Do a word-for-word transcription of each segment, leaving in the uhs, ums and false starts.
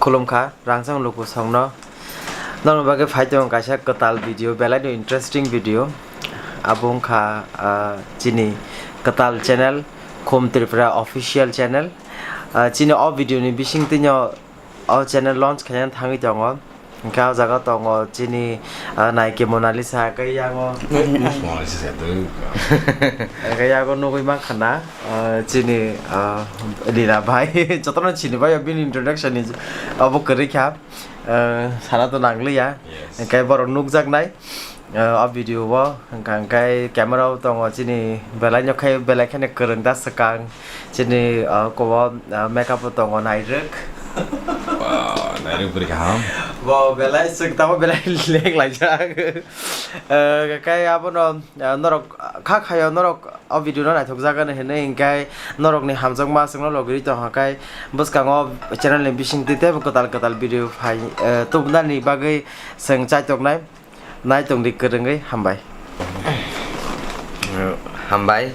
Khulumkha, rangchak luku songno. Nokni bagwi phai tongo kaisa kwtal video, belai no interesting video. Abo wngkha, ah, chini kwtal channel, Khum Tripura Official Channel. Ah, chini o video ni bisingtwino o channel launch khaina thangwi tongo. Hwnkhe o jaga tongo chini, ah, naiki Monalisa, hwnkhe yango, Monalisa se tu. Hwnkhe yago nugwi mankha na, ah, chini, ah, Lila bai. Jotono chini bai bini introduction ni abo kwrwi kha. Ah, sana to nangliya. Yes. Hwnkhe borok nukjaknai. Ah, o video o hwnkha hwnkhe camera o tongo chini belai no khai belai kheno kwrwng da swkang chini, ah, kobo, ah, makeup o tongo nairwk. Wow, nairwk bwrwi kaham. Bo belai swk tamo belai lek laijak. Ah, kai abono, ah, norok kha khayo norok o video no naithok jagani hinwi hwnkhe norokni hamjakma swkno logiri tongkha kai bwskango channel ni bisingtwi teibo kwtal kwtal video phai, ah, tubunani bagwi chwng chaitoknai. Nai tongdi kwrwngwi hambai. Hambai.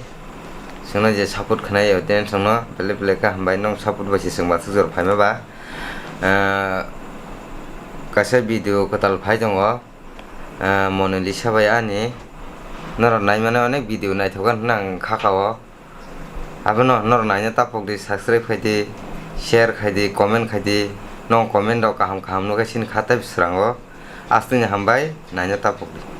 Chwngno je support khnai audience rokno belai belai khe hambai, nwng support bai se chwng bathuk jora phaima ba. Ah, kaisa video kwtal phai tongo. Ah, Monalisa bai ani. Norok naimani onek video naithok gana hwnwi ang kha kao. Abono norok naina tapok di, subscribe khai di, share khai di, comment khai di. Nong comment rok kaham kaham nukhe sini kha tei srango. Astini hambai naina tapok di.